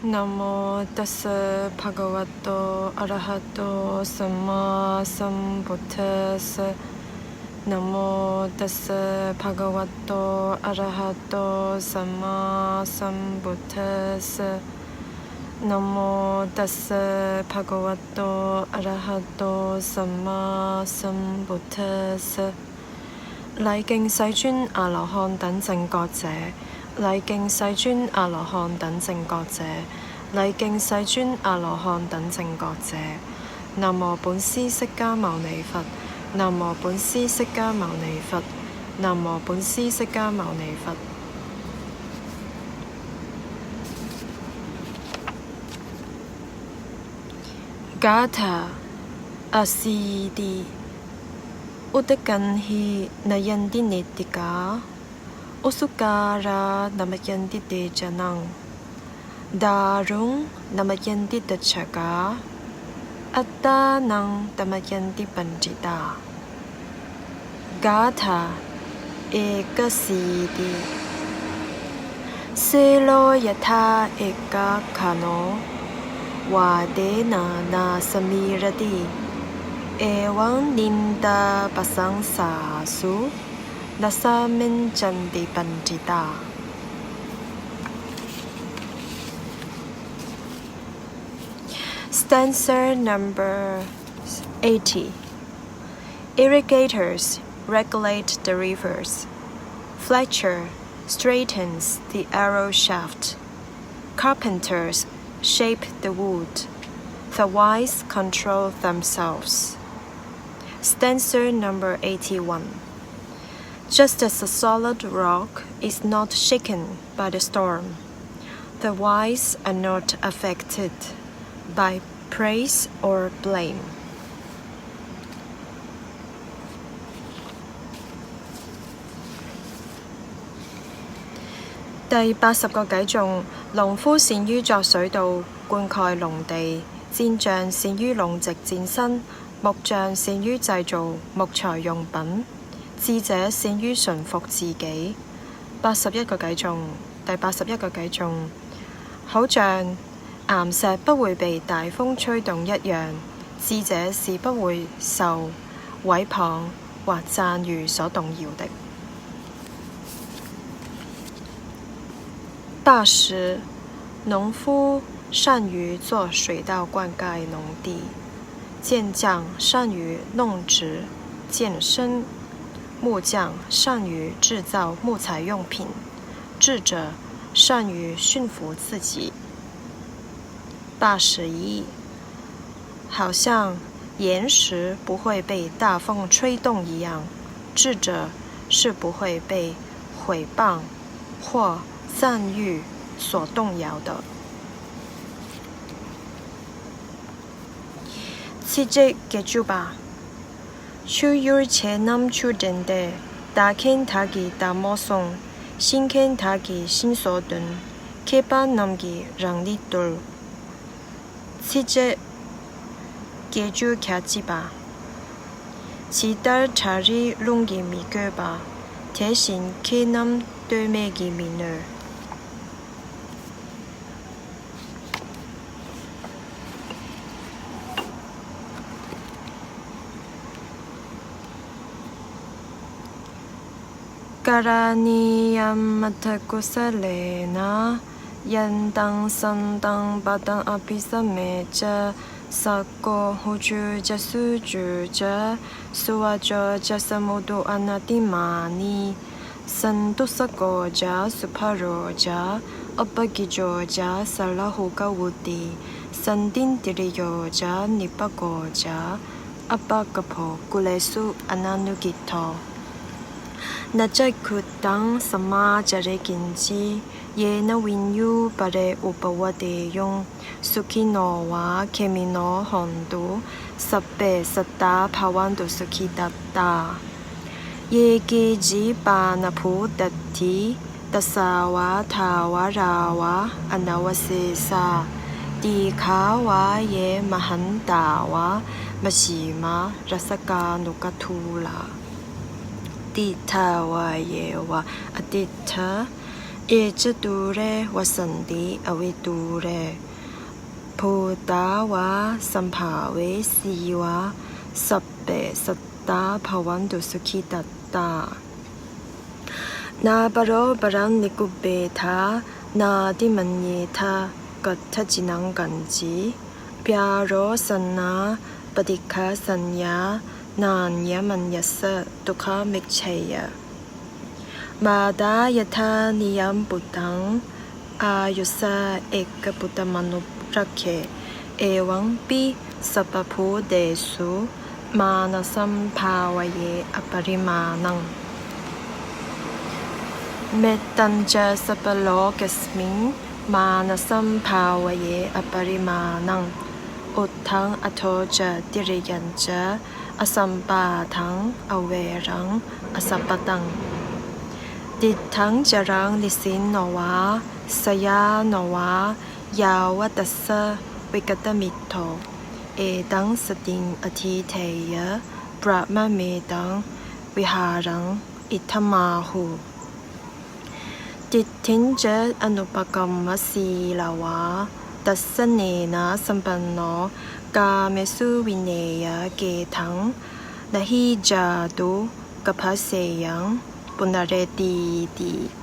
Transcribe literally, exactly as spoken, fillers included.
Namo tassa bhagavato arahato sammāsambuddhassa. Namo tassa bhagavato arahato sammāsambuddhassa. Namo tassa bhagavato arahato sammāsambuddhassa. 禮敬世尊阿羅漢等正覺者，禮敬世尊阿羅漢等正覺者，禮敬世尊阿羅漢等正覺者。南無本師釋迦牟尼佛，南無本師釋迦牟尼佛，南無本師釋迦牟尼佛。Gāthā asīti. Udakaṃ hi nayanti nittakā, ujukārā namayanti te janaṃ. Dāruṃ namayanti tacchakā, attānaṃ damayanti paṇḍitā. Gāthā ekasīti. Sīlo yathā ekaghano, vātena nā samīrati, evaṃ niṇḍapasaṃsāsu, na sāmaññanti paṇḍitā. Stanza number eighty. Irrigators regulate the rivers. Fletcher straightens the arrow shaft. Carpenters shape the wood. The wise control themselves. Stanza number eighty-one. Just as a solid rock is not shaken by the storm, the wise are not affected by praise or blame. 第八十個偈頌：農夫善於作水稻，灌溉農地；箭匠善於攏直箭身，木匠善於製造木材用品。 智者善於馴服自己。八十一個偈頌，第八十一個偈頌，好像岩石不會被大風吹動一樣，智者是不會受毀謗或讚譽所動搖的。八十，農夫善於做水稻灌溉農地， 箭匠善於弄直箭身，木匠善于制造木材用品，智者善于驯服自己。八十一，好像岩石不会被大风吹动一样，智者是不会被毁谤或赞誉所动摇的。 七十一句。Chuyur chāyaṃ chuyurente, dāghaṃ dāgi dāmosaṃ, sīghaṃ dāgi sīsodaṃ, khippaṃ nāggi raṇitū. 七十一句。 七十一句吧。 Chittā dhārī luṅgī miggūpa, desī khīṇaṃ tuvimagī minū. Karaṇīyamatthakusalena, yantaṃ santaṃ padaṃ abhisamecca, sakko ujū ca suhujū ca, suvaco cassa mudu anatimānī. Santussako ca subharo ca, appakicco ca sallahukavutti, santindriyo ca nipako ca, appagabbho kulesu ananugiddho. Na ca khuddaṃ samācare kiñci, yena viññū pare upavadeyyuṃ. Sukhino vā khemino hontu, sabbe sattā bhavantu sukhitattā. Ye keci pāṇabhūtatthi, tasā vā thāvarā vā anavasesā, dīghā vā ye mahantā vā, majjhimā rassakāyukatūlā. Diṭṭhā vā ye vā adiṭṭhā, Ye ca dūre vasanti avidūre, bhūtā vā sambhavesī vā, sabbe sattā bhavantu sukhitattā. Nāparo paraṃ nikubbetha, nātimaññetha katthaci naṃ kañci, byārosanā paṭighasaññā, nāññamaññassa dukkhamiccheyya. Mātā yathā niyaṃ puttaṃ, āyusā ekaputtamanurakkhe, evampi sabbabhūtesu, mānasambhāvaye aparimāṇaṃ. Mettañca sabbalokasmiṃ, mānasambhāvaye aparimāṇaṃ, uddhaṃ adho ca tiriyañca, asampāddaṃ averaṃ asapattaṃ. Tiṭṭhaṃ caraṃ nisinno vā, sayāno vā, yāva tassa vigatamiddho, etaṃ satiṃ adhiṭṭheyya, brahmametaṃ vihāraṃ idhamāhu. Diṭṭhiñca anupagamma sīlavā, dassanena sampanno, kāmesu vineyya gedhaṃ, na hi jātu gabbhaseyyaṃ punaretīti.